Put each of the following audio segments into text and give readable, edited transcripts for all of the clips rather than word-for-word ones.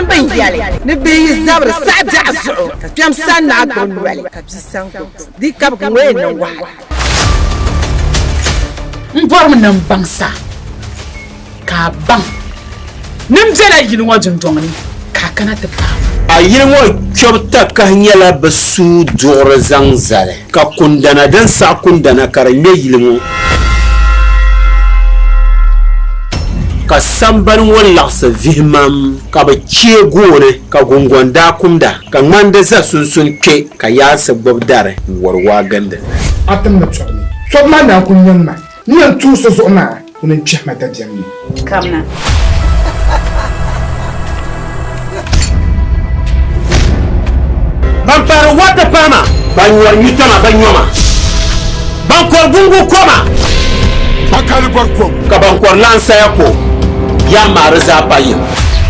bɛn yɛli ni bihi yi zabiri saɣi biɛɣu zuɣu, ka kpɛm sani naa gbubi noli, ka bia sani gbubi puli, di kabigi ŋɔ yɛn niŋ wahala. M bɔrimi ni m baŋ sa ka a baŋ ni m bela yili ŋɔ dundɔŋ ni ka a kana ti paai ma. A yili ŋɔ kpɛbu takahi nyɛla bɛ suui duɣiri zaŋ zali, ka kundana din saɣi kundana ka di ŋme yili ŋɔ. Ka sambani ŋɔ laɣisi vihimam, ka bɛ chee gooni, ka guŋgɔn daa kumda, ka ŋmandi za sunsuni kpe, ka yaansi gbubi dari n-wari waa gindi li. A tim ni tɔbu ni, tɔbu maa naan ku nyaŋ ma. N ni yɛn tuhi so zuɣu maa, ŋuni n-kpɛhi ma dabiɛm ni. Kamina. Ban paari wata paama, ban nyɔri nyutama ban nyɔma, ban kɔri gungu koma, Ban kaali bɔri kom. ka ban kɔri lansaya ko, yaa maari zaa pa yim.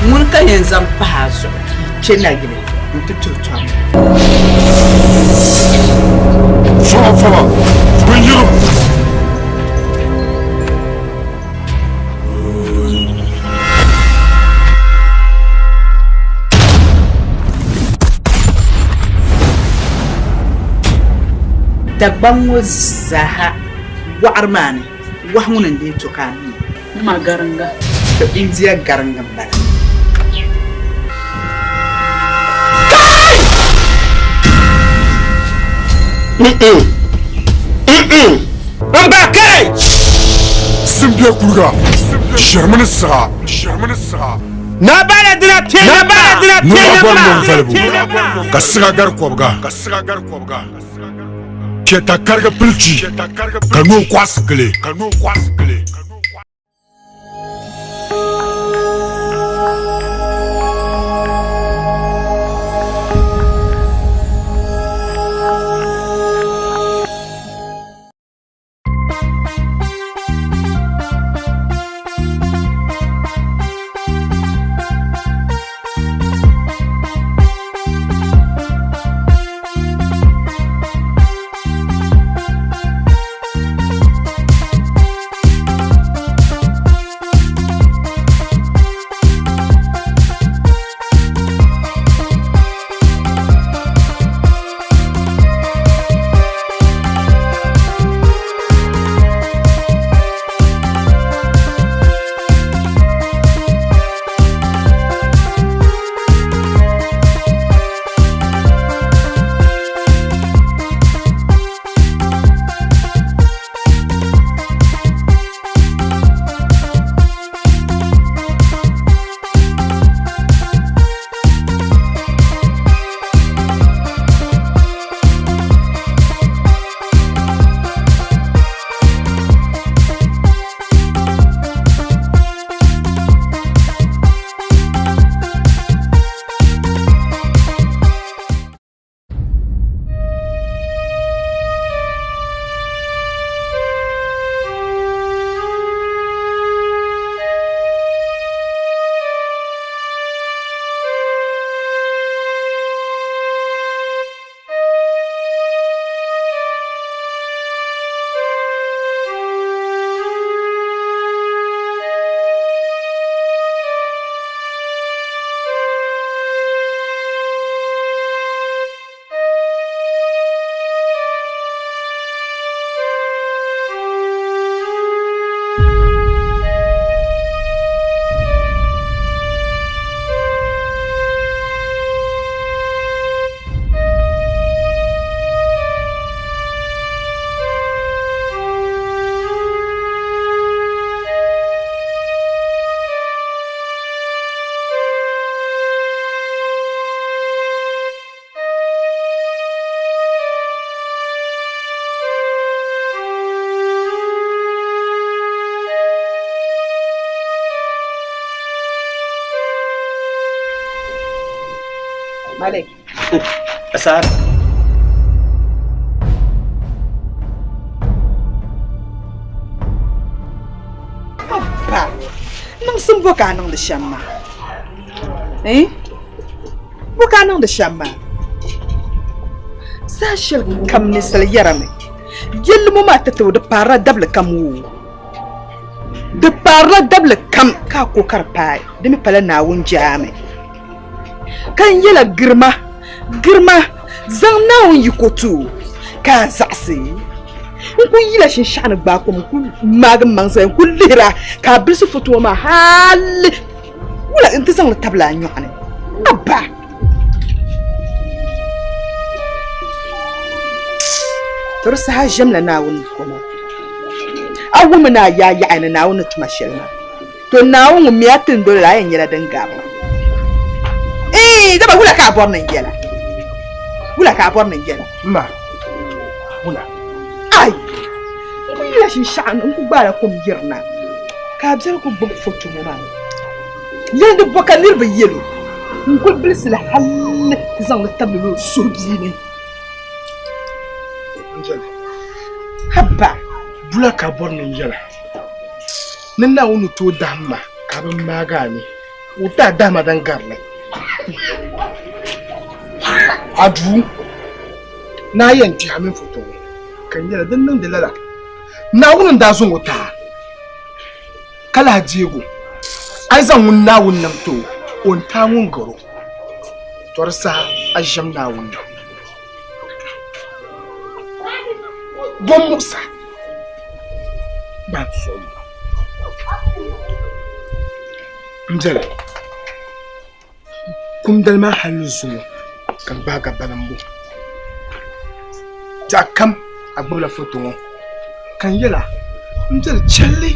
Ŋuni ka yɛn zaŋ pahi a zuɣu ka yi kpe nayili nti tuhi tɔbu? Fɔba fɔba, bin yirim. Dagbaŋ ŋɔ zaaha waɣiri maa ni, wahu ŋuni n-lee to ka a mi? M ma gariŋga. To India gariŋga m-bala. M ba kai! Simbiɛ kuriga, shɛrimi ni siɣa. Naa bala dina Nura bɔri mɔri valibu, ka siɣa gari kɔbiga. Piɛta karigi pili chi, ka noo kɔɣisi gili. Malik. Asar. Abba, niŋsim bɔ ka a niŋdi shɛm maa? Eh? Bɔ ka a niŋdi shɛm maa? Saha shɛli kam ninsal yɛrimi, yɛlli ŋɔ maa ti ti o di paarila dabili kam oo. Di paarila dabili kam ka a ko ka di paai, di mi pala Naawuni jaami. Ka n yɛla girima, girima, zaŋ Naawuni yiko ti o, ka a zaɣisi. N ku yila shinshɛɣu ni gbaai kom n-ku maagi m maŋ zali n-ku lihira ka a bilisi foto ŋɔ maa hali wula nti zaŋ li tabili a nyɔɣu ni. Abba! To di saha ʒiɛmla Naawuni yiko maa. A wummi ni a yaa yaɣiya ni Naawuni ni tuma shɛli maa. To Naawuni ŋun mi a tindoli la, a yɛn nyɛla din gari ma. Ee, dama wula ka a bɔri ni n yɛla? Wula ka a bɔri ni n yɛla? M ma, wula? Ai, n ku yila shinshɛɣu ni n ku gbaala kom yirina ka a biɛri ku gbubi foto ŋɔ maa. Yɛli di bɔ ka niriba yɛl o, n kul bilisi li hal ti zaŋ li tabili o suhu bia ni. N jɛli. Haba! Wula ka a bɔri ni n yɛla? Ni Naawuni ni tooi dahim ma ka a bi maagi a ni, o ti a dahima din gari li. A duu, ni a yɛn kpihi a mini foto ŋɔ, ka n yɛli din niŋdi lala. Naawuni n-daa zaŋ o ti a, ka lahi deeg o. A yi zaŋ ŋun Naawuni nam ti o, o ni ti a ŋun gar o. Tɔ di saha a ʒiɛm Naawuni nam. Bom muɣisa ban suɣili m biɛli kum dali maa hali ni zuŋɔ ka n gbaagi balimbu biɛɣu kam a gbubila foto ŋɔ ka n yɛla m biɛli chɛlli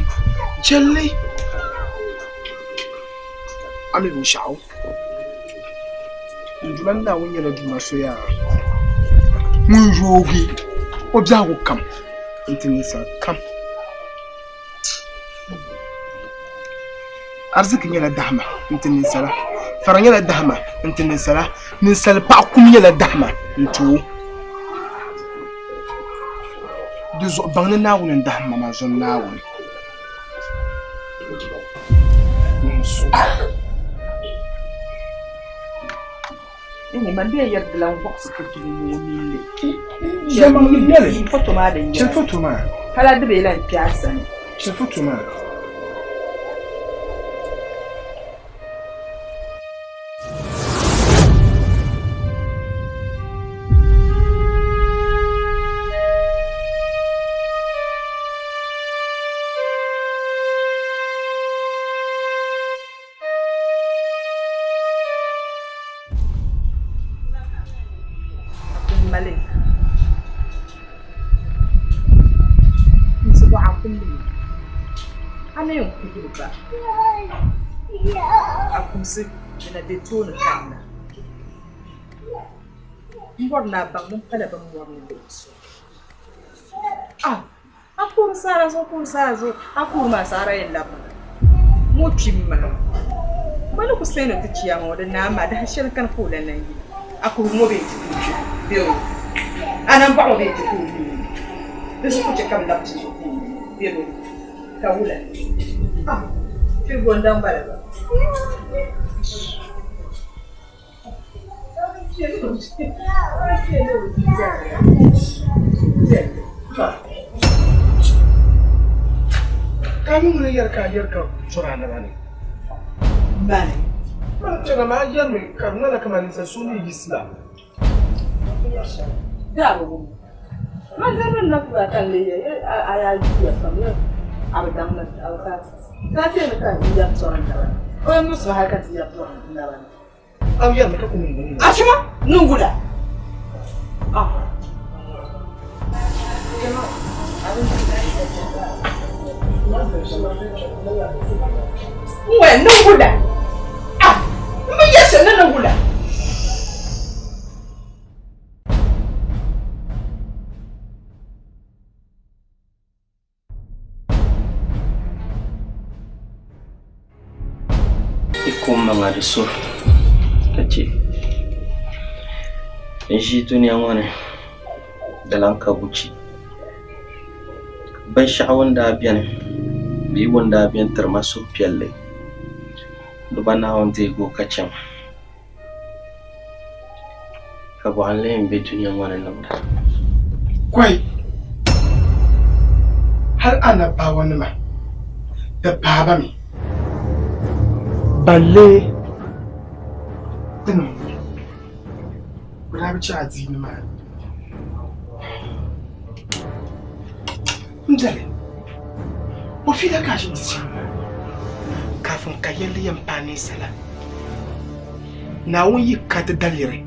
chɛlli a mi binshɛɣu N Duuma Naawuni nyɛla Duuma so yaa ŋun yoogi o biɛhigu kam n-ti ninsal kam. Ariziki nyɛla dahima n-ti ninsala, fara nyɛla dahima n-ti ninsala, ninsal paɣa kum nyɛla dahima n-ti o. Di zuɣu baŋ ni Naawuni n-dahim ma maa, zom Naawuni. M bɔri ni a baŋ din pala bin mɔri ni bɛ so. Ah! A kuuri saara zuɣu kuuri saara zuɣu a kuuri maa saara yɛn labimi ŋɔ kpimi maa gba ni ku sayi ni ti chiyaama ŋɔ di naai maa dahin shɛli kani ka o lan lan yi a kuhigu ŋɔ bee ti ku kpi bee o a nambɔɣu ŋɔ bee ti ku yi di zuɣu ku chɛ ka bɛ labi ti zuɣu bee o ka wula ah kpe gonda m-bala ba. Ka niŋ ni yɛri ka a yɛri ka zɔri a naba ni. Mani. Mani chana maa yɛrimi ka di ŋmanila kamani ninsal so ni yiɣisi la. Daa bi wum. Man zani ni na kura ka n lee yɛ a yaa yuya pam yɛ a bi daŋ na a bi ka ka ti yɛn ka n yɛri tɔri n naba ni. O yɛn muɣisi hali ka ti yɛri tɔri n naba ni. A bi yɛrimi ka ku niŋ bini. Achima niŋ wula? Ah. N waya niŋ wula? Ah! M bi yɛ shɛli ni niŋ wula? Yi ku maŋa di so ka chɛ n-ʒi dunia ŋɔ ni di lan ka buchi. Binshɛɣu ŋun daa beni bee ŋun daa beni tiri ma suhupiɛlli di ba Naawuni deegi o ka chɛ ma. Ka bɔh n lee be dunia ŋɔ ni niŋda? Kɔi! Hal anabaawanima di paai ba mi. Ban lee ti niŋ ŋɔ. A bi chɛ adiini maa. N dali, o fiila ka a ʒini ti shɛm maa, kafin ka yɛlli yɛn paai ninsala, Naawuni yi ka di daliri,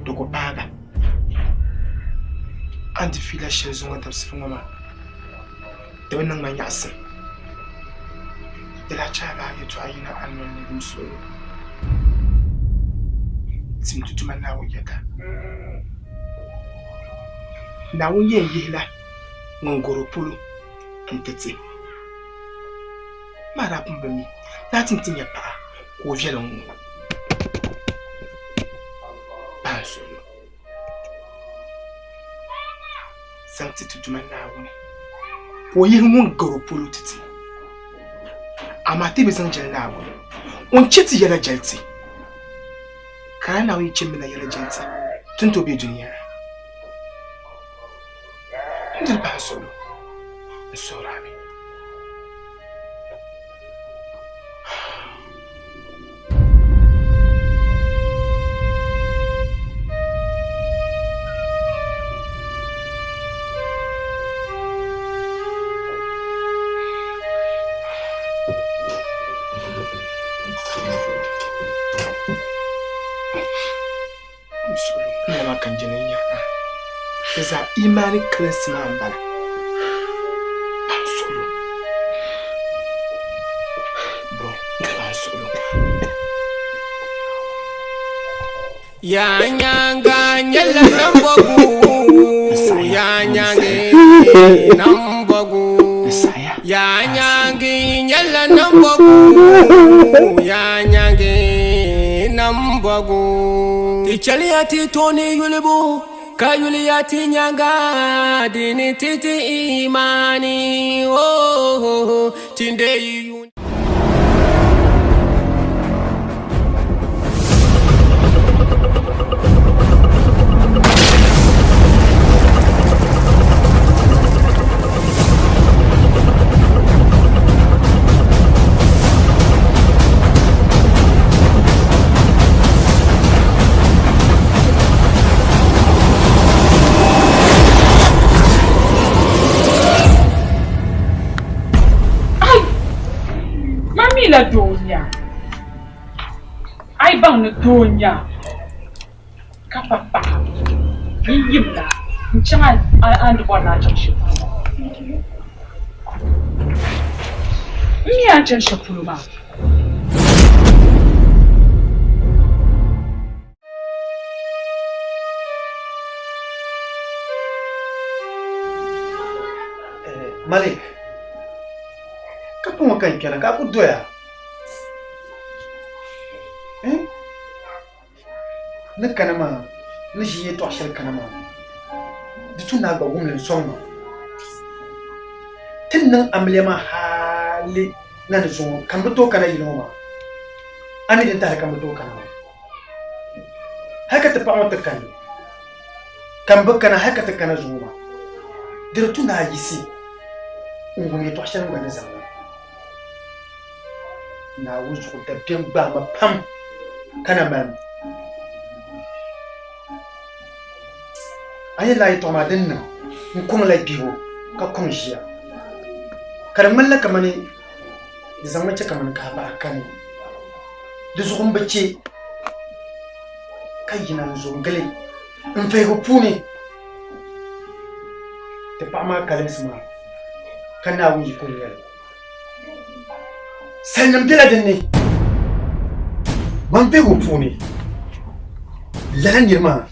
di ku paaga. A ni di fiila shɛli zuŋɔ dabisili ŋɔ maa, di bi niŋ ma nyaɣisim. Di lahi chɛ a lala yɛtɔɣa yina a noli ni din suhiri tim ti Duuma Naawuni yɛda. Naawuni yɛn yihila ŋun gari o polo n-ti ti. Maa daa pun bi mi ni a ti ni ti nya paɣa ka o viɛli ŋ-ŋɔ. Paɣa n-suhiri o. Zaŋ ti ti Duuma Naawuni ka o yihi ŋun gari o polo ti ti. Amaa ti bi zaŋ jɛli Naawuni. O ni chɛ ti yɛla jɛli ti. Ka lala Naawuni yi chɛ mi la yɛla jɛli ti, ti ni tooi be dunia ni. N diri pahi n suɣilo, n suhiri a mi. Di zaa imaani kalinsi maa m-bala. Paɣ suɣilo. Bro, paɣ suɣilo. Yaa nyaaŋa nyɛla nambɔgu, yaa nyaangi nambɔgu, yaa nyaangi nyɛla nambɔgu, yaa nyaangi nambɔgu. Ti chɛliya ti tooni yulibu, ka yuliya ti nyaaŋa, di ni ti ti imaani, oh, ti deei yuuni. Ai! Ma mi la doo n-nya. A yi baŋ ni doo n-nya ka pa paɣa, yi yimla n-chaŋ a ni bɔri ni a chaŋ shɛli polo maa. M mi a ni chani shɛli polo maa. Malik, ka puŋɔ ka n kpɛna ka a ku doya ni kana maa ni ʒi yɛtɔɣ shɛli kana maa di tu ni a gba wum li n-sɔŋ ma. Ti ni niŋ amiliya maa hali na ni zuŋɔ ka m bi tooi kana yili ŋɔ maa, a mi din tahili ka m bi tooi kana maa. Hali ka ti paɣa ŋɔ ti kani, ka m bi kana hali ka ti kana zuŋɔ maa, di di tu ni a yiɣisi n-wum yɛtɔɣ shɛli n gba ni zaŋ na. Naawuni zuɣu dabiɛm gbaai ma pam ka na mali ma. A ni yɛli a yɛtɔɣa maa din niŋ n kɔŋla gbibu ka kɔŋ ʒiya, ka di ŋmanila kamani di zaŋmi chɛ kamani ka a bahi kani. Di zuɣu m bi chɛ ka yina n-zo n-gili n vihigu puuni ti paɣa maa kalinsi maa ka Naawuni yiko n-nyɛ li. Salinim bela din ni. Man vihigu puuni lala niri maa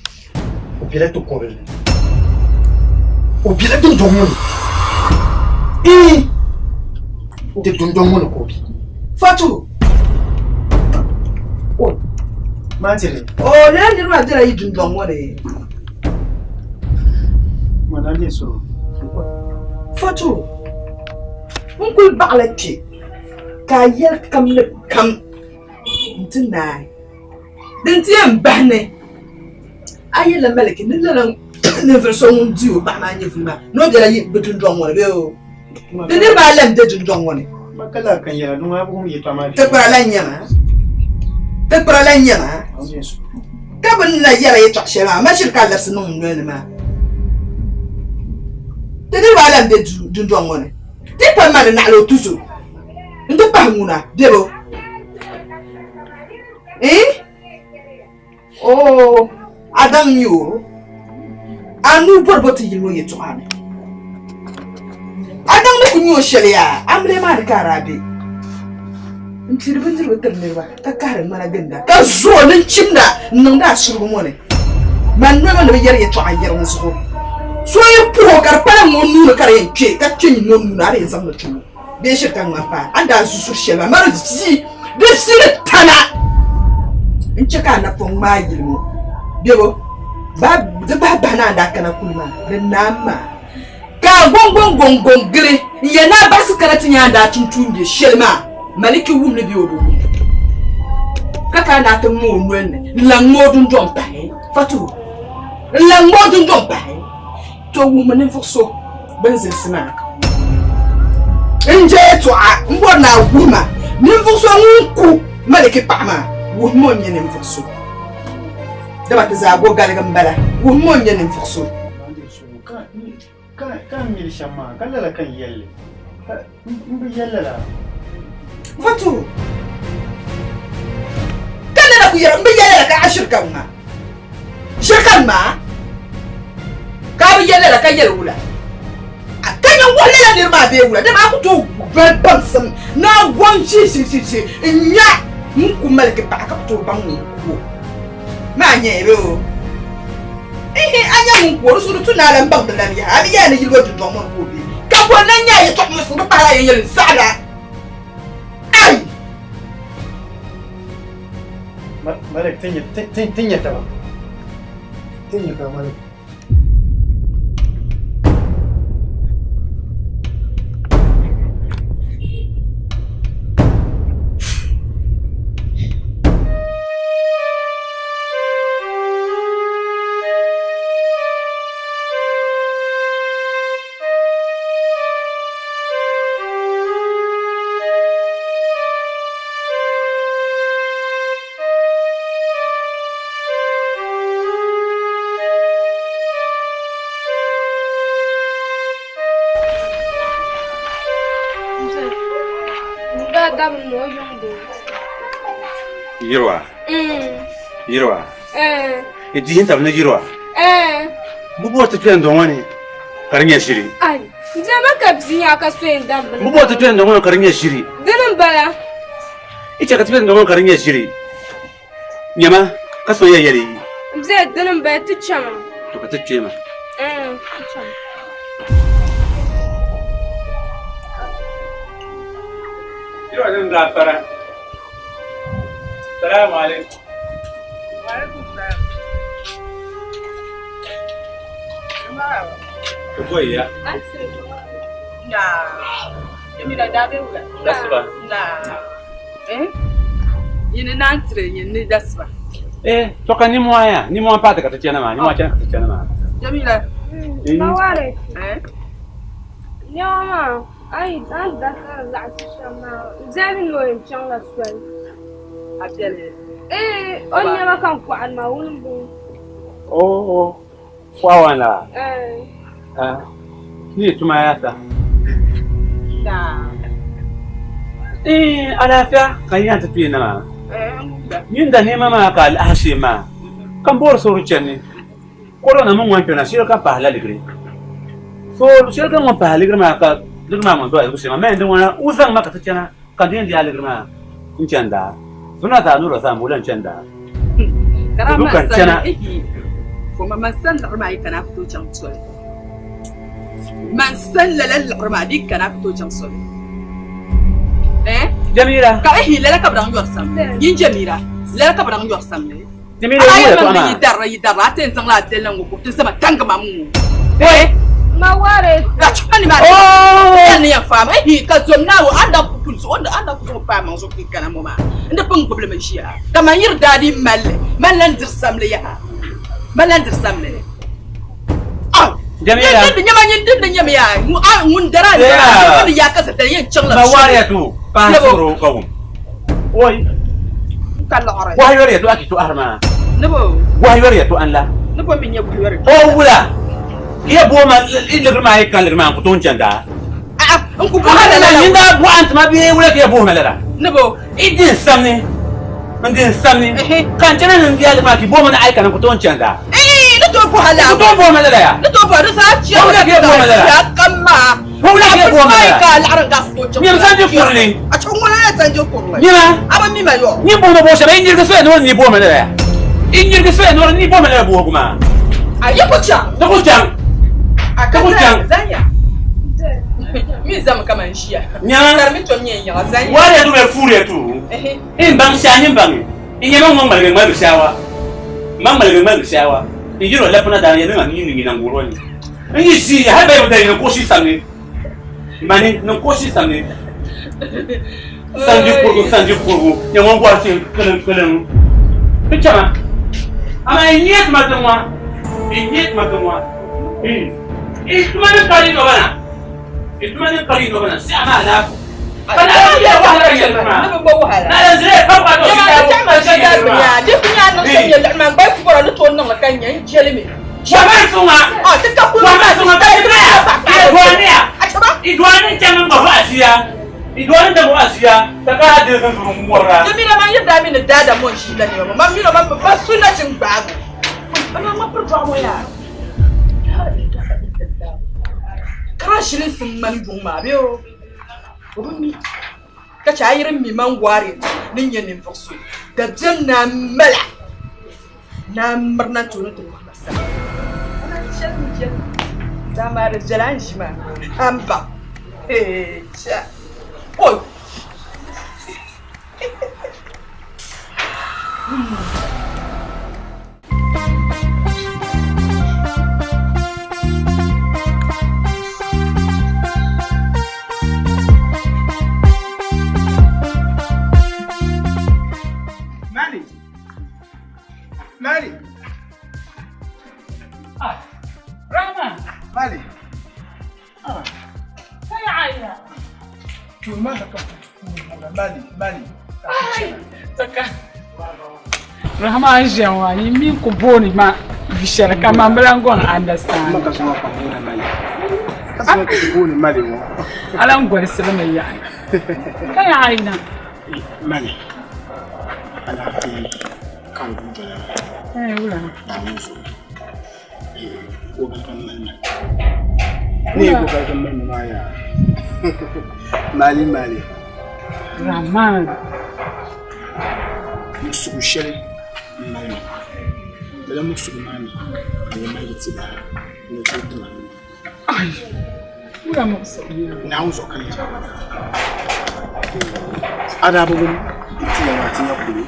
o bela ti kɔbili ni. O bela dundɔŋ ŋɔ ni. Ii! Ti dundɔŋ ŋɔ ni ka o be. Fatu! O, maa tiri. O, lala niri maa bela yi dundɔŋ ŋɔ ni. Ma daa nyɛ so. Fatu! N kuli baɣila kpe ka a yɛli kam ni kam nti naai. Din ti yɛn bahi ni a yɛlila Maliki ni lala ninvuɣ so ŋun di o paɣa maa nyɛvuli maa ni o bela bɛ dundɔŋ ŋɔ ni bee o? Di niriba ala m-be dundɔŋ ŋɔ ni. Tikpira la n-nyɛ ma. Tikpira la n-nyɛ ma. Ka bɛ ni na yɛra yɛtɔɣ shɛli maa, ma shiri ka a labisi niŋ n noli ni maa. Ti niriba ala m-be dundɔŋ ŋɔ ni. Ti pa ma ni naɣila o tuzo nti pahi ŋuna bebo. Iin? Oo, a daŋ n-nyɛ o. A nuu bɔribɔ ti yili ŋɔ yɛtɔɣa ni. A daŋ ni ku nyɛ o shɛli yaa, amiliya maa ni ka a daa be. M piiri bindirigu tiri niriba ka kahiri ŋmana ginda, ka zooi ni n-chimda n-niŋdi a surugu ŋɔ ni. Man noli ŋɔ ni bi yɛri yɛtɔɣa yɛri ŋɔ zuɣu. So yi puhi o ka di pala ŋ-o nuu ni ka di yɛn kpe, ka kpe nyin o nuu ni a di yɛn zaŋmi ti o bee shiri ka ŋmani paai a ni daa zu suri shɛli maa. Ma di zi, di zi di tana n-chɛ ka a napɔŋ ŋmaai yili ŋɔ bebo. Ba, di bahi bahi ni a ni daa kana kuli maa, di naam maa. Ka a gɔŋgɔŋ gɔŋgɔŋ gili n-yɛli ni a baɣisi kana ti nya a ni daa tum tuumbiɛ shɛli maa, Maliki wum li bee o bi wum? Ka ka a ni a ti ŋma o noli ni n-lan ŋma o dundɔŋ pahi, Fatuhu, n-lan ŋma o dundɔŋ pahi, to wuhimi ninvuɣ so bɛn zilisi maa. N je yɛtɔɣa m-bɔri ni a wuhi ma ninvuɣ so ŋun ku Maliki paɣ maa, wuhimi o ni nyɛ ninvuɣ so. Dama ti zaa go galigi m-bala, wuhimi o ni nyɛ ninvuɣ so. Ka n mili shɛm maa, ka lala ka n yɛli li. M bi yɛli lala. Fatu, ka lala ku yɛri m bi yɛli lala ka a shiri ka ŋma. Shiri ka ŋma ka a bi yɛli lala ka yɛli wula. Ka nyɛ wuhi lala niri maa bee wula, dama a ku tooi doli baŋsim ni a gɔŋ ʒi ʒi ʒi ʒi n-nya ŋun ku maligi paɣa ka ku tooi baŋ ŋun ku o. Maa nyɛ bɛ o. Ihi, a nya ŋun ku o, di zuɣu di tu ni a lan baŋ di lan yaha. A bi yɛli ni yili o dundɔŋ ŋɔ ni ka o be. Ka bɔ n-lan nyɛ a yɛtɔɣ muɣisigu di pahila a yɛn yɛli n saɣila. Ai! Malik, ti nya taba. Ti nya taba, Malik. Yiriwa. Yiriwa. I dihi n-tabi ni yiriwa. Bɛ bɔri ti kpɛri n-dɔŋ ŋɔ ni ka di nyɛ ʒiri. Bɛ bɔri ti kpɛri n-dɔŋ ŋɔ ni ka di nyɛ ʒiri. I chɛ ka ti kpɛri n-dɔŋ ŋɔ ni ka di nyɛ ʒiri. Nyama, ka so ya yɛli yi. M bɛ dini m-bala ti chama. To ka ti kpe ma. Ti chama. Yiriwa din gaafara. Salamu alaikum. Wa alaikum salam. Ti boyi ya. Na. Jamila daa be wula? Dasiba. Na. Eh? Nyini naan tiri nyini ni dasiba. Eh, to ka nimɔhi ya. Nimɔhi paati ka ti chana maa. Nimɔhi chana ka ti chana maa. Jamila. Mawari. Eh? Nɛma maa, a yi a ni da ka di laɣisi shɛm maa, n biɛli ni o yɛn chaŋla soli. A biɛli? Eh, o nɛma ka n kɔhiri maa, wuni m-bɔŋɔ. Oh, Wawa la. Eh. Ah. Ni tuma ya sa. Da. Eh, alaafia ka yan ti tuyi na maa. Eh, Nyin da nema maa ka alaha shee maa. Ka m boori soori chani. Kɔrɔ na mi ŋɔn kpɛna shɛli ka pahi la ligiri. So shɛli ka ŋɔn pahi ligiri maa ka ligiri maa ŋɔn zuɣu shee maa mɛ di ŋɔna o zaŋ ma ka ti chana ka di yɛn deei a ligiri maa n chani daa. Zuna zaa nura zaa m-bo lan chani daa. Kara Du man ka sani chana. ihi fo ma man sani liɣiri maa yi kana ku tooi chaŋ soli. Man sani lala liɣiri maa di yi kana ku tooi chaŋ soli. Eh? Jamila. Ka ihi lala ka bɛ daŋ yɔri samli. Yin Jamila, lala ka bɛ daŋ yɔri samli. Jamila, Ala yi yɛli yɛtɔɣa ma ni maa. yi darira yi darira a ti yɛn zaŋla a biɛli na ŋɔ ka o ti zama taŋgi ma ŋɔ. Eh? Ma wari. Ka chima ni maa Oh! ni yɛn faama ihi ka zom naa o a ni daa ku o ni daa ku zaŋ o paai maŋ zuɣu kuli kana ŋɔ maa n di pun gbubili mi ʒiya ka man yiri daa di malli man lan diri samli yaha man lan diri samli ah Jamila. Din di nyɛma nyin din di nyɛmi yaa ŋun dara ni Yeah. ni yaa ka satali yɛn chaŋ la Ma wari ya tu pahi Lebo. soro ka wum. Oi. Ka lɔɣiri. Wahi yɔri ya tu a ti tu ahiri maa. Gɔhi yɔri yɛtɔɣa n-la. Ni bo mi nyɛ gɔhi yɔri O wula, ya bo ma i ligiri maa yi kani ligiri maa n ku tooi n-chani daa. A'a, n ku bɔhi a lala. Nyin daa bɔhi a ni ti ma bee wula ka ya bohi ma lala? Ni bo? I di n samni, n di n samni, ka n chana ni n di a ligiri maa ka i bohi ma ni a yi kani n ku tooi n-chani daa. Ii, ni tooi bɔhi a lala. N ku tooi bɔhi ma lala ya. Ni tooi bɔhi, di zaa chɛ Wula ka ya bohi ma lala? Ya kam maa. Wula ka ya bohi ma lala? Ka a laɣiri n-gaa ku tooi chaŋ. Nyam sanji kurili. A chaŋ ŋɔ la ya sanji kurili. Nyama. A bi mi ma yɔ. Nyin bohi ma bɔhi shɛba, i nyirigi soya ni o ni bohi ma lala ya. I nyirigi soya ni o ni bohi ma lala bohigu maa. A yi ku chaŋ. Ti ku chaŋ. A Ti ku chaŋ. Zanya. Mi zami kaman ʒiya. Nyama. Ka di mi tom nyɛ n yaɣa zanya. Wariya tu bɛ fuuriya tu. In baŋ shɛha nyin baŋi. I nyama ŋɔ ŋmaligi ŋmaligi shɛhawa. Ma ŋmaligi ŋmaligi shɛhawa. N yiri o lapina daani ya niŋ a ni ni nyina ŋ-ŋuri o ni. N yi ʒi hali ba yi bi dayi ni kuɣusi samni. Mani ni kuɣusi samni. Sanji kurugu sanji kurugu nyɛ ŋun bɔri shee kiliŋ kiliŋ. Ti chama. Amaa i nyɛ tuma tiŋ ŋɔ. I nyɛ tuma tiŋ ŋɔ. I tuma ni kari nɔba na. I tuma ni kari nɔba na. Siɣa maa laafu. Ka na lan yɛli wahala ka yɛli maa. Ni bi bo wahala. Na lan zilɛ ka gba to Yɛma shita ti ma ka daa bi nya. Di bi nya niŋ shɛm yɛli maa gba ku bɔra ni tooi niŋli ka nya n jɛli mi. Wama suŋa. A ti ka kuli Wama suŋa ka ti baya. I dɔɔni ya. A chaba. I dɔɔni n chaŋ n gba asiya. I dɔɔni n chaŋ asiya. Ka ka di zin zuru mɔra. Di mi na man yi daa mi ni daadam ŋɔ n ʒi la nɛma man mi na man ba su na chin gbaagu. Ama ŋɔ piri dɔɣu ŋɔ yaa. Kara shilinsi ŋmani yuŋ maa bee o o bi mi ka chɛ a yi di mi man waari ni nyɛ ninvuɣ so dabiɛm ni a mala ni a mirina nti o ni ti bɔhi ma sani. Daa maa di viɛla a ni ʒi maa a ni baŋ hee chɛ oi. Mali! Mali! Ah, Rahman. Mali! Ah. Kai aya. To ma ka Mali, Mali. Ai, taka. Rahman ʒiya ŋɔ yi mi ku booni ma yu shɛli ka man bi lan gɔŋ understand. Ma ka sɔŋ ka booni Mali. Ka sɔŋ ka booni Mali ŋɔ. A lan golisili mi yaɣi. Ka yaɣi na. Mali. Alaafee ka n duu doya. Eh, wula. Naawuni zuɣu. O bali ka mali ma. Ne ko bali ka mali ma maa yaa. Mali mali. Rahman. Muɣisigu shɛli m mali ma. Lala muɣisigu maa mi ka n mali ti ba ni ti tima. Ai. Wula muɣisigu yaa. Naawuni zuɣu ka n yɛli. A daa bi wum ti ya maa ti nya kuli.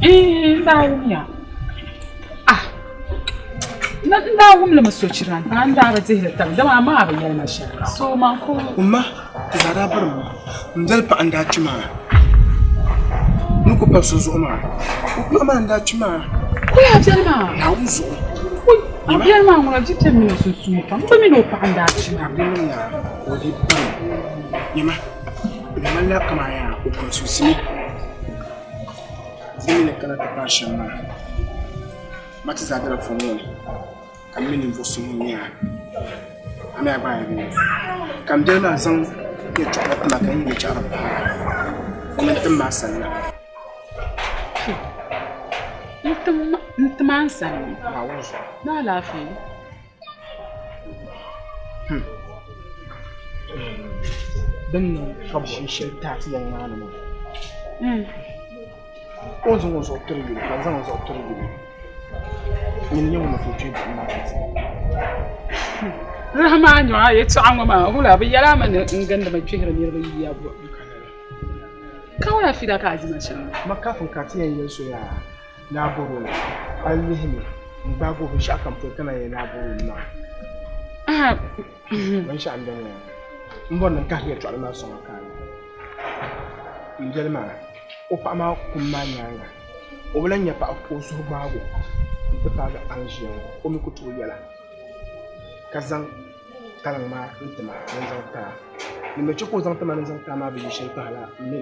Eh, n daa wum ya. Ah. N daa wum li mi sochira ka n daa bi dihili tabi dama a maa bi yɛli ma shɛli. So man ku. Wumma ti zaa daa biri mi n doli paɣa n daa kpi maa ni ku pa so zuɣu maa o kpiɣi maa n daa kpi maa. Kuli a biɛli maa. Naawuni zuɣu. Ui a biɛli maa ŋuna di kpɛmi o sunsuuni pam n bi mi ni o paɣa n daa kpi maa. Di niŋ yaa ka o dii biri nyama di ŋmanila kaman yaa o kɔnsuusimi di mi ni kana ti paai shɛm maa. Ma ti zaa bela fɔŋ ŋɔ ni, ka m mi ninvuɣ so ŋun nyɛ a, a mi a gba a yi Ka m biɛli maa zaŋ yɛtɔɣili ti ma ka n yi yɛtɔɣili paai a, o mini tim maa sanna. N tim a n sani. Naawuni zuɣu. Ni alaafee. Din niŋ ka bɛ ʒi shɛli taai ti ya ŋmaa ni maa. O ni zaŋ o zuɣu tiri yuli ka n zaŋ n zuɣu tiri yuli. Nyini n-nyɛ ŋun ni tooi kpe buɣim maa ti. Rahman nyɔɣa yɛtɔɣa ŋɔ maa wula bɛ yɛla mi ni n gindi mi kpihiri niriba yiya buɣim. Ka wula fiila ka a di ma shɛm? Ma kafin ka ti yɛn yɛli so yaa ni a bɔr o la, a lihimi n-gbaagi o binshɛɣu kam pɔi ka na yɛli ni a bɔr o li maa. Binshɛɣu m-beni yaa. M bɔri ni n kahigi yɛtɔɣili maa sɔŋ a ka a nya. M biɛli maa, o paɣa maa kum maa nyaaŋa, o bi lan nya paɣa ka o suhu gbaag o nti paagi a ni ʒiya ŋɔ, o mi ku tooi yɛla ka zaŋ kaliŋ maa n-ti ma ni n zaŋ ti a. Din mi chɛ ka o zaŋ ti ma ni n zaŋ ti a maa bi yi shɛli pahila m mi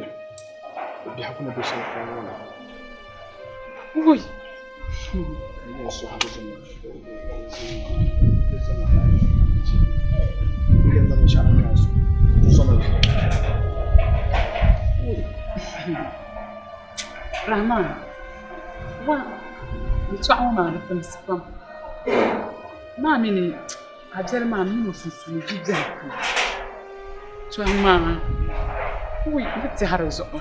o biɛhigu ni be shɛli polo ŋɔ ni. Wuhi! Rahman, wa yɛltɔɣa ŋɔ maa di timsi pam. Maa mi ni a biɛli maa mini o sunsuuni vi biɛhi pam. Tɔha maa, wui n ti tɛhi di zuɣu.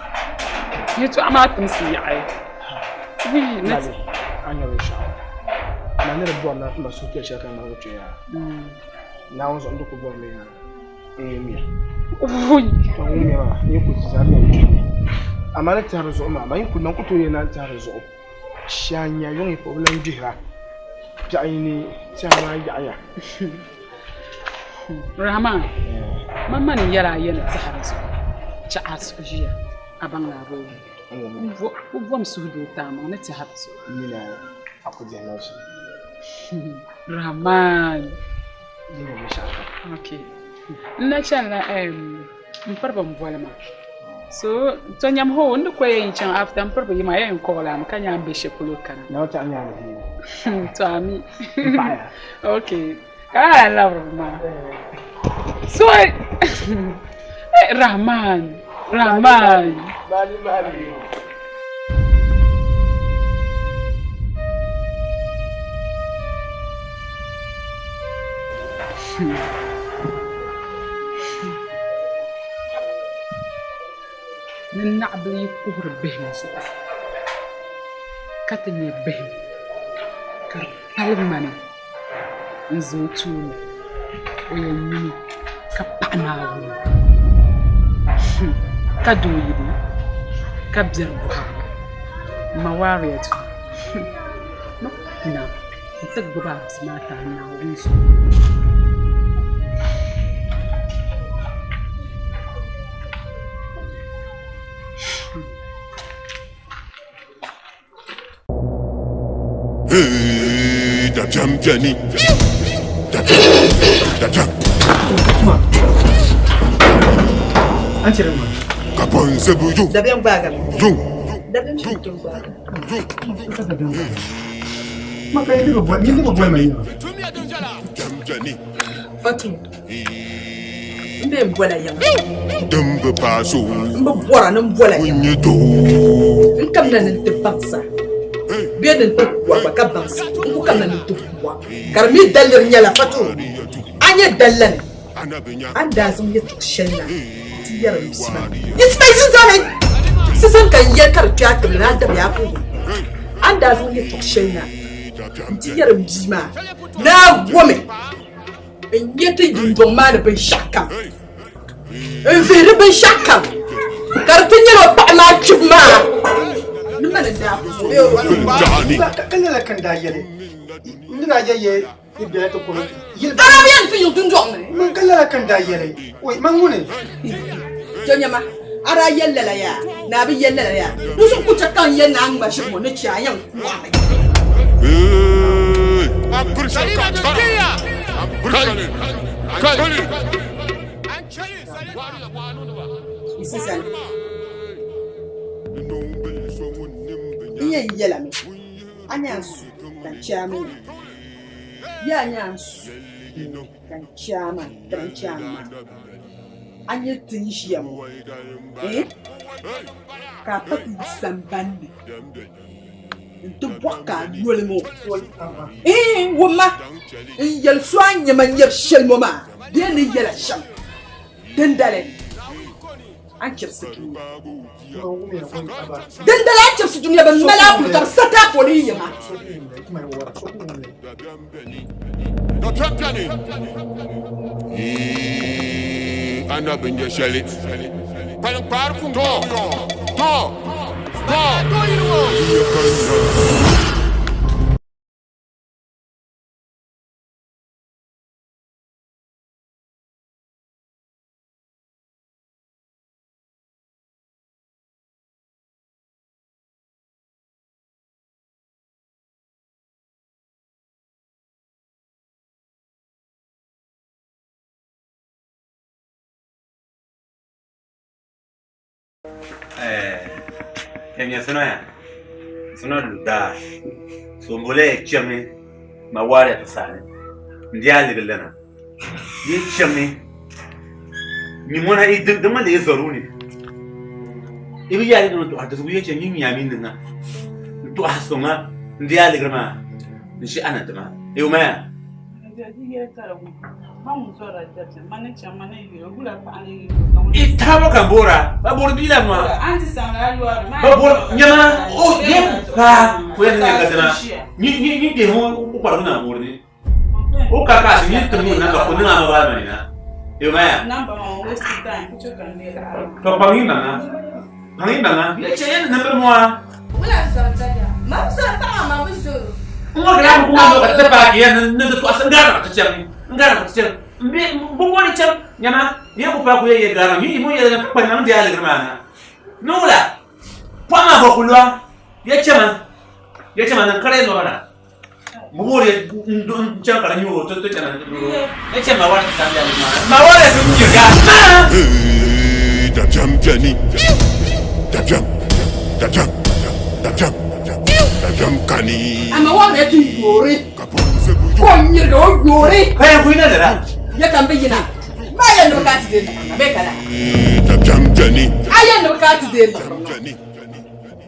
Yɛltɔɣa maa timsi yaɣi. Wui n ti. A nya binshɛɣu maa ni di bɔri ni a ti ma suhupiɛlli shɛli ka ŋmaligi kpe yaa. Naawuni zuɣu n di ku bɔri mi yaa n ŋumiya. Wui. N ŋumiya maa n yi kuli zaa mi n kpihimi. Amaa ni tɛhi di zuɣu maa, man yi kuli man ku tooi yɛli ni a ni tɛhi di zuɣu. Shia n-nya yuŋ yi kpuɣi bi lan gbihira. Biɛɣu yi ni tɛha maa yaɣiya. Rahman, man ma ni yɛli a ya ni tɛhi di zuɣu chɛ a suhu ʒiya a baŋ ni a bi wum. O bom suhudoo ti a maŋ ni tɛhi di zuɣu. N mi ni a ku dihi ma ʒi. Rahman. Yi ni binshɛɣu kam. Okay. N na chanila m piriba m-boli ma. So to nyam ho n di ko yɛn chaŋ after m piriba yi maa yɛn call a mi ka nya n be shɛli polo kana. Na o chaŋ nya aliheri. To a mi. M paɣiya. Okay. Ka a lahi labiri maa. So Rahman, Rahman. Mali mali. Ni naɣibila yi kuhiri bihim zuɣu ka ti nya bihim ka di pali ŋmani n-za o tooni o yɛn nyumi ka paɣi Naawuni ka doo yili ka biɛri bɔha ma Waariyatu ni kuna n-ti gbubi a bia maa ti a Naawuni zuɣu. Hey, dabiɛm beni. Dabiɛm, dabiɛm. An cire ma. Ka bɔnzibu yuŋ. Dabiɛm gbaagami. Yuŋ. Dabiɛm shiri tooi gbaagami. Ma ka yindi bi boli, yindi bi boli ma yima. Dabiɛm beni. Fatu, n bee n bola yiŋa. Din bi paai so. N bi bɔra ni n bola Ŋun yiŋa. nyɛ doo. N kamina ni n ti baŋsa bee ni n ti kuwa gba ka baŋsi. N ku kamina ni n ti kuwa ka di mi daliri nyɛla Fatu, a nyɛ dallani. A ni daa zaŋ yɛtɔɣ shɛli na ti yɛri m bia maa. Ismail Sizani! Sizani ka n yɛli ka di kpe a tibili ni a dabiya a puuni. A ni daa zaŋ yɛtɔɣ shɛli na nti yɛri m bia maa ni a gomi n-nyɛ ti dundɔŋ maa ni binshɛɣukam, n-vihiri binshɛɣukam ka di ti nyɛla o paɣa maa kpibu maa ni mani n-daa ku zo. Ka lala ka n daa yɛli, n ni daa yɛli ya ni bela ti kɔŋ yili. Arabian ti yiŋ dundɔŋ ni. Man ka lala ka n daa yɛli, oi man ŋuni? Jɔnyama, a daa yɛli lala yaa, ni a bi yɛli lala yaa, di zuɣu ku chɛ ka n yɛli ni a ŋma ʒiri ŋɔ ni chɛ a yɛn kuɣimi. N yɛn yɛlimi, a nya n su ka n chɛ a mi nya. Yaa nya n su ka n chɛ a maa, dama n chɛ a maa. A nya ti ni ʒiya ŋɔ, eh? Ka a pa ti yi sambani ni nti bɔhi ka a noli ŋɔ. Eh, wumma, n yɛli so a nya ma nyari shɛli ŋɔ maa bee ni yɛla shɛm dindali a ni chɛbisi dunia. Dindali a ni chɛbisi dunia bɛ mali a puli ka bɛ sa ti a poli yi yiŋa. Ana bi nya shɛli. Kpaliŋkpaari kum to to to. Kpɛmiya sonoya, sono lu daa, So mbola ya chaŋi ma waariya ti sani n-di a ligili lana. Yi chaŋi nyin ŋɔ na yi di ŋmanila yi zɔri o ni. Yi bi yaai ni tɔha di zuɣu yi chaŋ nyin nyami ni ŋa n-tɔha so ŋa n-di a ligiri maa n-ʒi a na ti ma. Yi wumaya? I taabo ka boora ba boori bia la ŋɔ ba boori nyɛma o yɛ paa ko yɛn nyɛ ka dina ni ni ni kpɛ ho o kparigu na boori ni o ka ka si ni tim na ka ko niŋ ama ba mani na yo maya to kpaŋ yi maŋa kpaŋ yi maŋa yɛ chɛ yɛn niŋ mo a n ŋɔ kala ko ŋɔ ka ti paaki yɛn ni ti tɔɣisi n gari ti chɛŋ n gari ti chɛŋ n bɛ bɔbɔli chɛŋ nyɛma yɛ ku paaki yɛ yɛ gari yi mo yɛ kpa niŋ di aligiri maa na ni wula pɔhim maa bɔ ku lɔa yɛ chɛma yɛ chɛma niŋ kara yɛ nɔba na bɔbɔli n chɛŋ ka di nyɛ o ti chɛna yɛ chɛma wari ti san di aligiri maa na ma wari ti nyɛ gaa Dabiɛm beni, dabiɛm, dabiɛm, dabiɛm, dabiɛm kani. Ama wari ti yoori ka o nyirigi o yoori. Ka yɛn kuli na lala. Ya ka n bi yina ma yɛn ni bi ka ti deei liɣiri na bee ka laa. Dabiɛm beni. A yɛn ni bi ka ti deei liɣiri na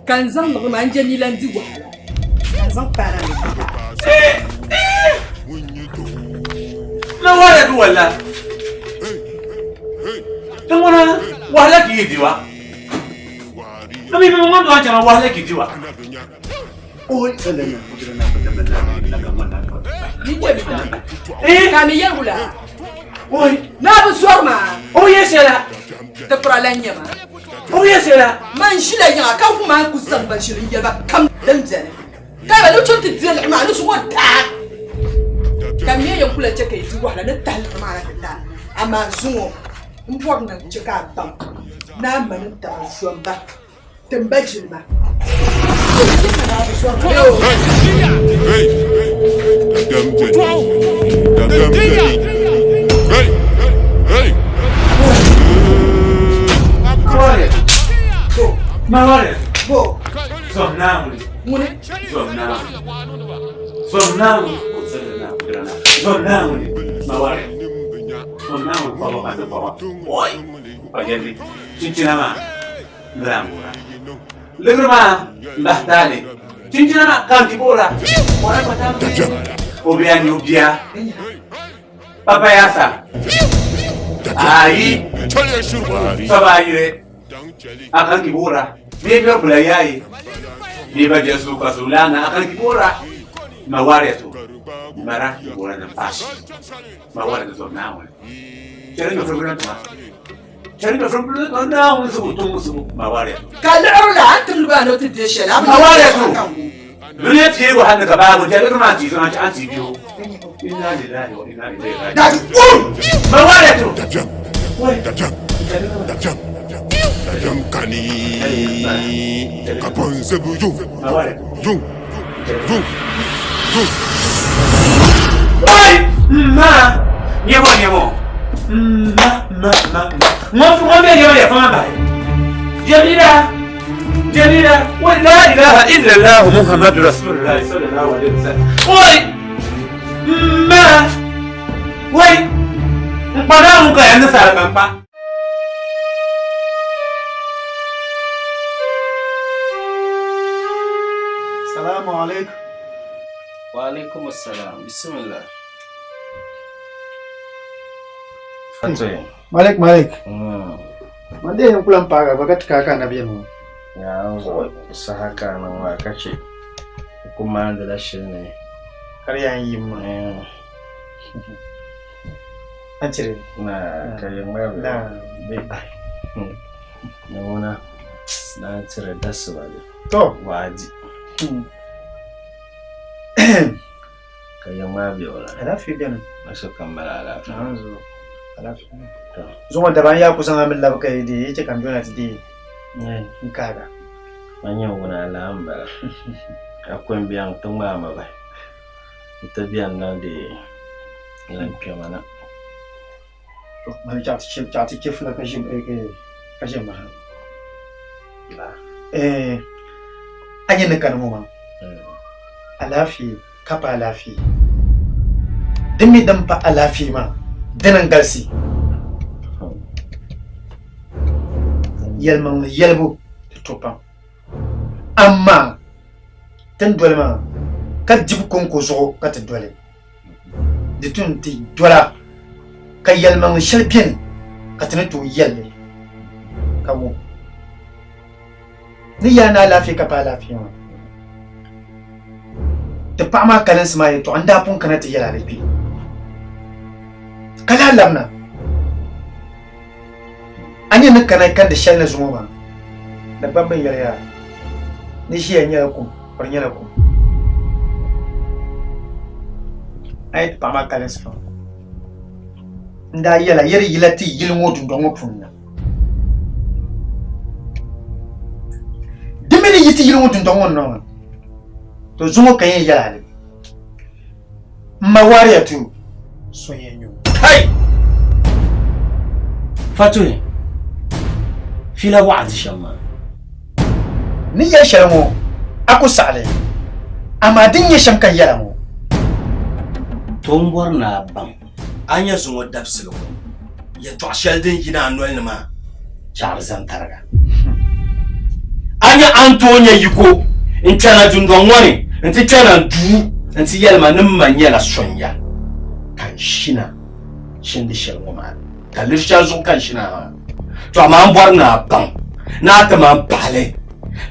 ka n zaŋ liɣiri maa n je nila n di wahala ka n zaŋ paana mi ka. Ma wari ti walla. Ti ŋuna wahala ki yi diwa. Ma mi mi ŋun dɔn chama wahala ki diwa. Ka mi yɛli wula naa bi zɔri maa o yɛ shɛla ti kura lan nyɛ ma o yɛ shɛla man ʒila yiŋa ka wum a ni ku zaŋ ba ʒili n-yɛli ba kam din beni ka yɛli ba ni chaŋ ti di liɣiri maa ni zuŋɔ daa ka mi yɛn kula chɛ ka yi di wahala ni tahi liɣiri maa na ti taai amaa zuŋɔ m bɔri ni n chɛ ka a baŋ ni a ma ni taba zomba Timba jilima. Chinchina maa n-daa boora. Liɣiri maa m-bahi taali. Chinchina maa ka n-ti boora. O bia n-nyɛ o bia. Papa yaasa. Ayi. Sɔba ayiri. A ka n-ti boora. Bia bia kula yaayi. Bia ba jɛsu ka su laana. A ka n-ti boora. Ma wariya to. Mara ti boora ni pashi. Ma wariya ti zɔri Naawuni. Chɛli nyɔfuri bila tuma. Ka liɣiri la a ni timdi ba ni o ti deei shɛli, a bi Jamila Jamila wa la ilaha illallah Muhammadu Rasulullah sallallahu alaihi wasallam. Oi! Ma! Wai! N kpa ŋun ka ya ni sara ka n kpa. Salamu alaikum. Wa alaikum assalam. Bismillah. Fatoyi. Malik Malik. Man dai yan kulan paga ba ka tika ka na biyan mu. Ya saha ka nan wa kace kuma da rashin ne. Kar yan yi ma. An cire. Na kayan ma Na. Na wana na cire dasu ba ne. To. Waji. Kayan ma bai wala. Alafi biyan. Masu kammala alafi. Na zo. Alafi. Zuwa da ban ya kusan amin labka yi da yake kan jona ti dai. In kaga. Manyan wuna alambara. Akwai biyan tun ma ma ba. Ita biyan nan da lafiya mana. To, man cha ti ce fula kashin kashin ma. Eh, an yi nika mu ma. Alaafee ka pa alaafee. Din mi din pa alaafee maa, dina n-galisi. Yɛlimaŋli yɛlibu ti to pam. Amaa ti ni doli maa ka dibu kɔŋko zuɣu ka ti doli. Di tu ni ti dola ka yɛlimaŋli shɛli beni ka ti ni tooi yɛli li ka wum. Ni yɛli ni alaafee ka pa alaafee maa. Ti paɣa maa kalinsi maa yɛtɔɣa n-daa pun kana ti yɛli a li kpe ka lahi labina. A nya ni kana kandi shɛli ni zuŋɔ maa, Dagbamba yɛli yaa ni ʒiya nyɛla kum, ka di nyɛla kum. A yi ti paɣa maa kalinsi maa, n daa yɛla yɛri yila ti yili ŋɔ dundɔŋ ŋɔ puuni na. Di mi ni yi ti yili ŋɔ dundɔŋ ŋɔ ni na maa, to zuŋɔ ka yɛn yɛli a li. M ma Waria tu so yɛn nyu. Kai! Fatuhi, fiila waɣa di shɛm maa. Ni yɛli shɛli ŋɔ, a ku saɣi li, amaa din nyɛ shɛm ka n yɛla ŋɔ. To m bɔri ni a baŋ a nya zuŋɔ dabisili ŋɔ yɛtɔɣ shɛli din yina a noli ni maa chaɣiri zani tariga. A nya a ni tooi nya yiko n-kpɛna dundɔŋ ŋɔ ni nti kpɛna n duu nti yɛli ma ni m ma nyɛla sonya ka n shina shindi shɛli ŋɔ maa ka liri shɛli zuɣu ka n shina maa. To amaa m bɔri ni a baŋ ni a ti ma m-pahi li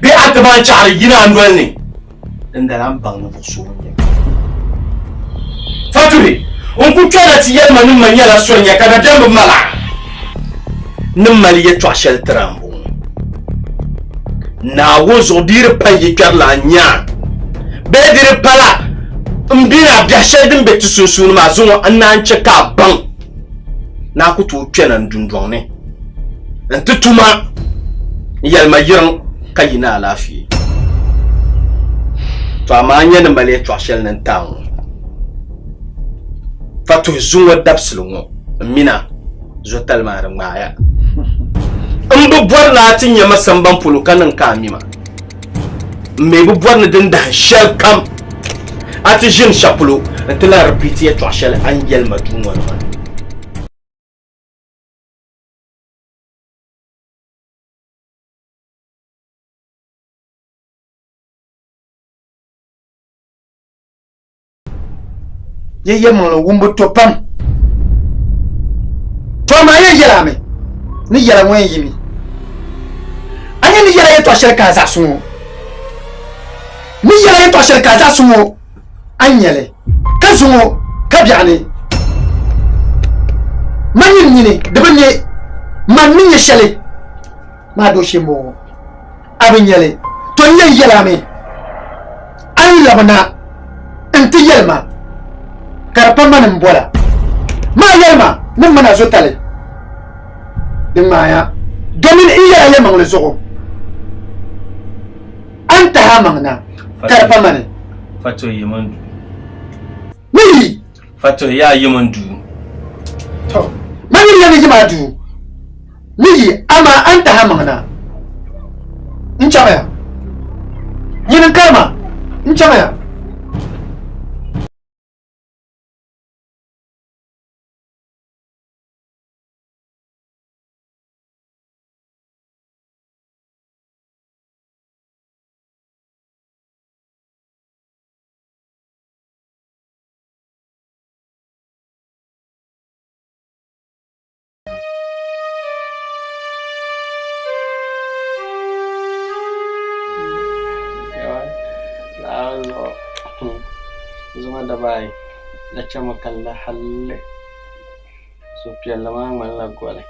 bee a ti ma n-chaɣiri yina a noli ni. Dindali a ni baŋ ni buɣisi o n-nyɛ ma. Fatuhi, n ku kpɛna ti yɛli ma ni ma nyɛla sonya ka dabiɛm bi mal a. N ni mali yɛtɔɣ shɛli tir a m-bɔŋɔ, Naawuni zuɣu di yi di pa n yi kpɛrila a nya a bee di di pala m bi ni a biɛhi shɛli din be ti sunsuuni maa zuŋɔ n naan chɛ ka a baŋ ni a ku tooi kpɛna n dundɔŋ ni n-ti tuma n-yɛli ma yiriŋ ka yi ni alaafee. To amaa n nya ni mali yɛtɔɣ shɛli ni n ti a ŋɔ, Fatuhi zuŋɔ dabisili ŋɔ m mini a zotali maa di ŋmaaya. M bi bɔri ni a ti nya ma samban polo ka niŋ ka a mi ma. M mi bi bɔri ni din dahin shɛli kam a ti ʒini shɛli polo nti lahi ripiiti yɛtɔɣ shɛli a ni yɛli ma duu ŋɔ ni maa. Yi yɛlimaŋli wumbu to pam. To amaa yɛn yɛl a mi ni yɛla ŋɔ yɛn yimi. A nya ni yɛla yɛtɔɣ shɛli ka a zaɣisi ŋɔ. Ni yɛla yɛtɔɣ shɛli ka a zaɣisi ŋɔ, a ni nya li, ka zuŋɔ ka biɛɣuni. Man nyin nini di bi ne man ni nya shɛli maa dooshee m-bɔŋɔ. A bi nya li, to n yɛn yɛl a mi, a ni labina nti yɛli ma ka di pa mani m-bol a. Maa yɛli ma ni m mana zotali di ŋmaaya domin n yɛl a yɛlimaŋli zuɣu. A ni tahi a maŋ na ka di pa mani. Fatoyi yi mini duu. Ni yi. Fatoyi yaa yi mini duu. To, man yini yɛli yi maa duu. Ni yi, amaa a ni tahi a maŋ na. N chaŋya. Nyini n-karima, n chaŋya. Zuŋɔ dabaayi la chɛmi ka n la halli suhupiɛlli maa ŋmanila goli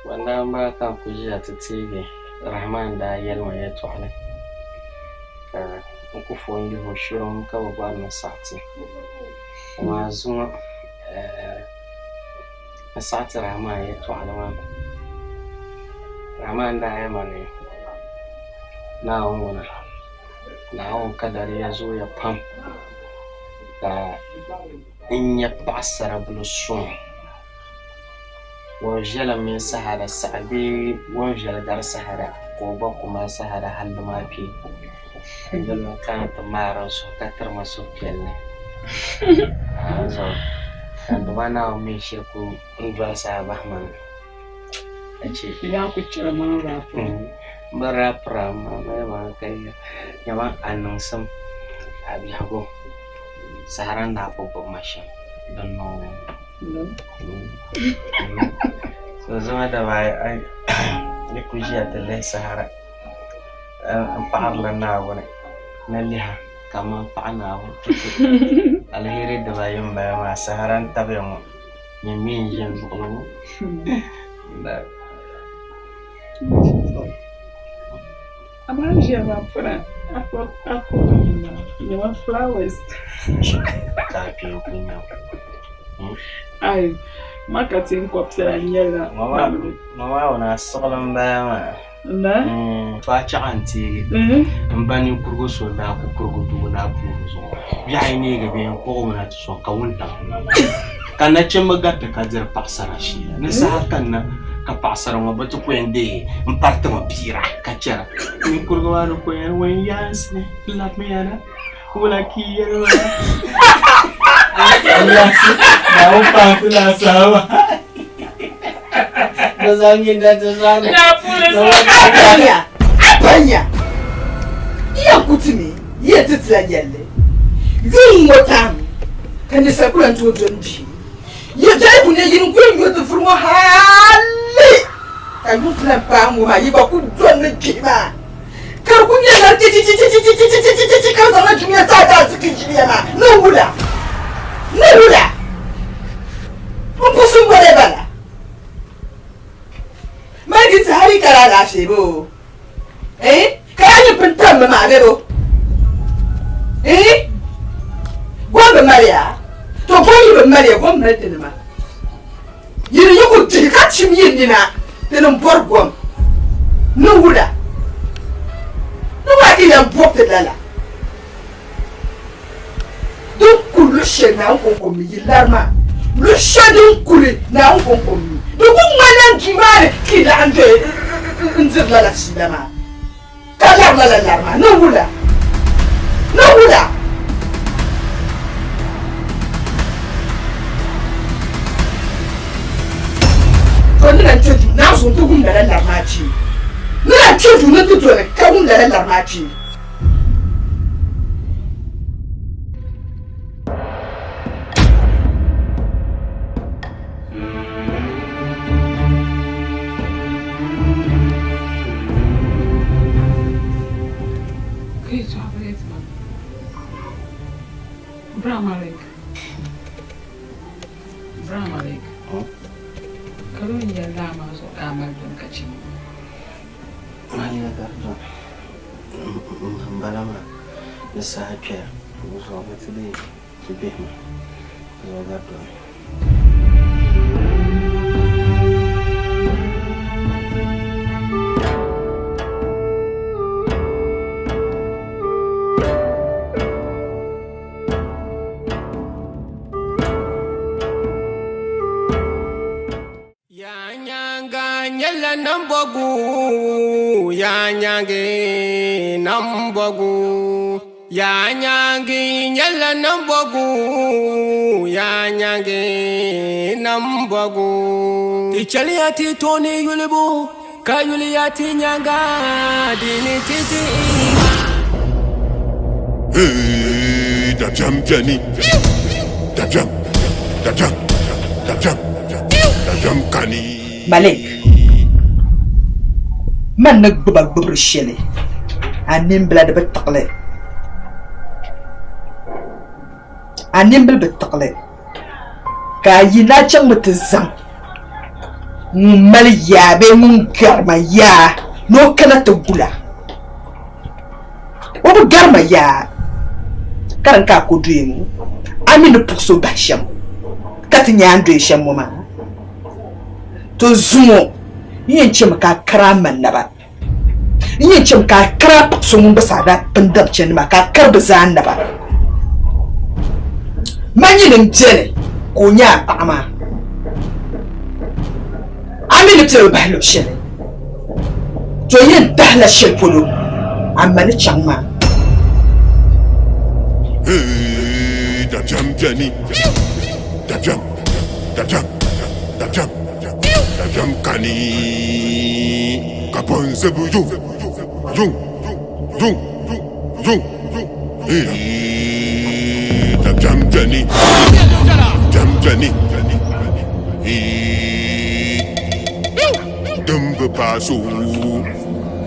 Ban daa ka n ku ʒiya ti teegi Rahman daa yɛli ma yɛltɔɣali ka n ku fo n lihi o shirim ka bi bɔri ni saɣiti amaa zuŋɔ n saɣiti Rahman yɛltɔɣali maa Rahman daa yɛli ma ni Naawuni ŋuna Naawuni kadariya zooya pam ka n nya paɣasaribili suŋ Ŋun viɛla mini sahara saɣi bee ŋun viɛli gari sahara ka o gba ku mali sahara halli maa kpee. A yɛlimi ka a ti maari n suhu ka tiri ma suhupiɛlli. Dinzuɣu ka n Duuma Naawuni mi shiri ku n dolisi a bahi ma na ka chɛ. Yaa ku chɛri maŋ raapira. M bi raapira amaa mali maa ka nyama a niŋsim a biɛhigu sahara ni daa ku gbubi ma shɛm din niŋ So zuŋɔ daba ayi yi ku ʒiya ti lihi sahara m paɣirila Naawuni ni liha kaman paɣ Naawuni aliheri dibayi m-bala maa sahara n-tabiya ŋɔ nyini mi n-ʒi n luɣili ŋɔ. Amaa ʒiya maa puna a kuri nyama flowers. Ka a kpee ku nya Ai, ma ka ti n kɔbisira n-nyɛla ŋɔ maa wuna a siɣili m-bala maa. Na? To a chaɣa n-teegi m ba ninkurigu so daa ku kurigi dubu daa puuni zuɣu. Biɛɣu yi neegi bee n-kpuɣi o na ti sɔŋ ka wuntaŋ ka nachimba gariti ka diri paɣisara sheela. Ni saha kanna ka paɣisara ŋɔ bɛ ti ku yɛn deei m-pari ti ma piira ka chana. Ninkurigu maa ni ku yɛli, Ŋun yaansi labimiya na, wula ka yi yɛli maa? Yaansi, Naawuni paai ti laasabu maa. Bɛ zaŋ nyina ti zaŋ Abanya, abanya, iya kutimi, iya titila yɛlli, yuŋ ŋɔ tam ka ninsal ku lan tooi doli bia. Yɛltɔya ku ne yini n-ku yɛn yo ti vuri ŋɔ hali ka yuŋ ti lan paai ŋɔ maa, yi gba ku dolimi gbihi maa, ka di ku nyɛ lari chichichichichichichichichichi ka di zaŋla dunia zaa daaziki ʒiliya maa ni wula, ni wula m pusi m-bɔri bala. Mali ti hali ka di alaafee boo? Eh? Ka a yi pun tammi maa bɛ bo? Eh? Gom bi mali ya? To gom yi bi mali ya, gom mali tinima. Yini yi ku dihi ka chim yi nina, tini m-bɔri gom ni wula. Ni wula ka yi lan bɔbi ti lala? Din kuli luɣ shɛli Naawuni kɔŋko mi yi lari maa, luɣ shɛli din kuli Naawuni kɔŋko mi. Di ku ŋmanila duu maa ni ka yi laɣim doya n-diri lala fiila maa, ka lari lala lari maa ni wula? Ni wula? To ni lan kpe duu, Naawuni zuɣu nti wum lala lari maa kpee. Ni lan kpe duu ni nti doli ka wum lala lari maa kpee. M bala maa ni saha kpɛya di zuɣu bɛ ti deei ti bihi maa di zuɣu gari dɔni. Yaa nyaaŋa nyɛla nambɔgu, yaa nyaŋi nambɔgu. Yaa nyaŋi nyɛla nambɔgu, yaa nyaŋi nambɔgu. Ti chɛliya ti tooni yulibu, ka yuliya ti nyaaŋa di ni ti ti. Hey, dabiɛm beni, dabiɛm, dabiɛm, dabiɛm, dabiɛm kani. Malik, man ni gbuba gbubiri shɛli, a nimbila di bi tiɣi li. A nimbila bi tiɣi li, ka a yi ni a chaŋmi ti zaŋ ŋun mali yaa bee ŋun gari ma yaa ni o kana ti gul a. O bi gari ma yaa, ka din ka a ko doya ŋɔ, a mi ni puɣis o bahi shɛm ka ti nya a ni doya shɛm ŋɔ maa. To zuŋɔ n yɛn chɛmi ka a kari a ma naba, n yɛn chɛmi ka a kari a paɣ so ŋun gba zaa daa pun dabi chandi maa, ka a kari bɛ zaa naba. Ma nyini m-beni ka o nyɛ a paɣa maa, a mi ni piɛli bahi luɣ shɛli. To yɛn tahila shɛli polo a ma ni chaŋ maa. Hey, dabiɛm beni, dabiɛm, dabiɛm, dabiɛm, dabiɛm kani. Ka bɔnzibu yuŋ, yuŋ, yuŋ, yuŋ. Hey, dabiɛm beni, dabiɛm beni. Hey, din bi paai so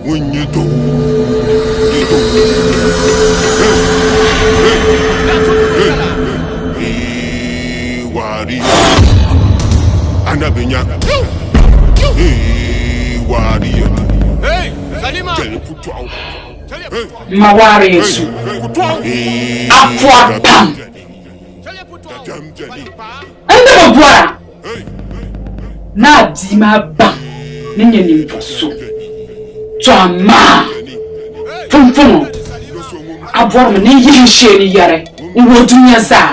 ŋun nyɛ doo, nyɛ doo. Hey, hey, hey, hey, waari anabi nya. Hey, waari jɛli putɔɣu. Hey, Ma waari Yesu, a pɔri pam. N di bi bɔra ni a bia maa baŋ ni nyɛ ninvuɣ so, tɔ amaa pumpɔŋɔ a bɔrimi ni n yihi n shee ni yɛri n-wuhi dunia zaa.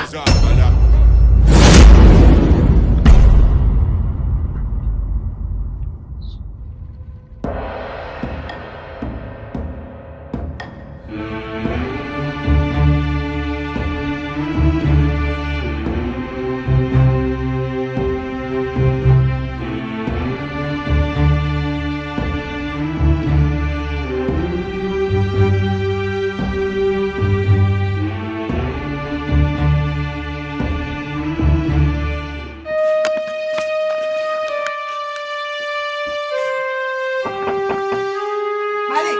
Malik!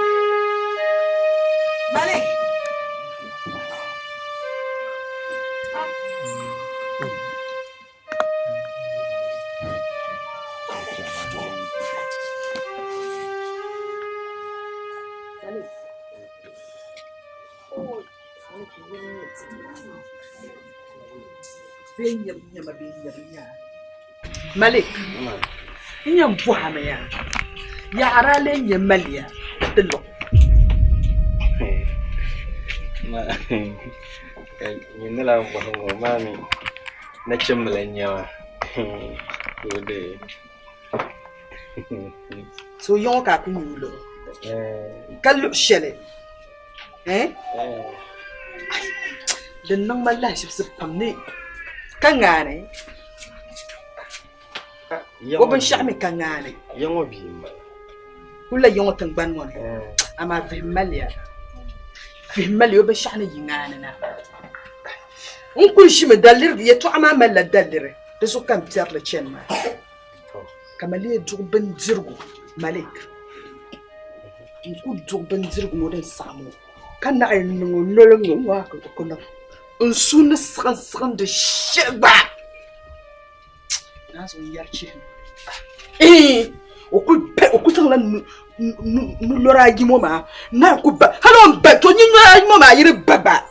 Malik! Malik, n yɛn bɔhimi yaa, yaɣiri a lee nyɛ maliya ti luɣ? Nyini ni lan bɔhim ŋɔ maa mi nachimbila n-nyɛ ma. So yiŋɔ ka a ku nyuui luɣi ka luɣ shɛli eh? Din niŋ ma lahiʒibisi pam ni ka ŋaani o binshɛɣu mi ka ŋaani Ya ŋɔ bia m-bala. Kul la ya ŋɔ tiŋgbani ŋɔ ni amaa vihim maliya vihim maliya o binshɛɣu ni yi ŋaani na n kul ʒimi daliri yɛtɔɣa maa malila daliri di zuɣu ka n piɛrili chani maa ka ma lee duɣi bindirigu Malik n ku duɣi bindirigu ŋɔ din saɣim ŋɔ ka naɣi niŋ o noli ŋɔ maa ka ku niŋ n su ni siɣim siɣim di shɛli gba naa zaŋ yɛri chihi o ku o ku zaŋla nulɔri ayi ŋɔ maa naa ku ba hali o ni ba to nulɔri ayi ŋɔ maa yi di ba ba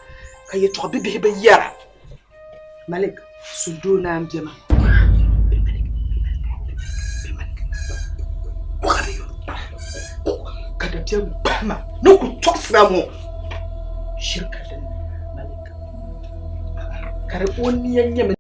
ka yɛltɔɣa bibihi bi yɛra Malik sundoo naa n bɛ maa ka dabiɛm gbahi ma ni ku tɔɣisira ŋɔ shiri ka dinni Malik ka di o nia nyɛmi.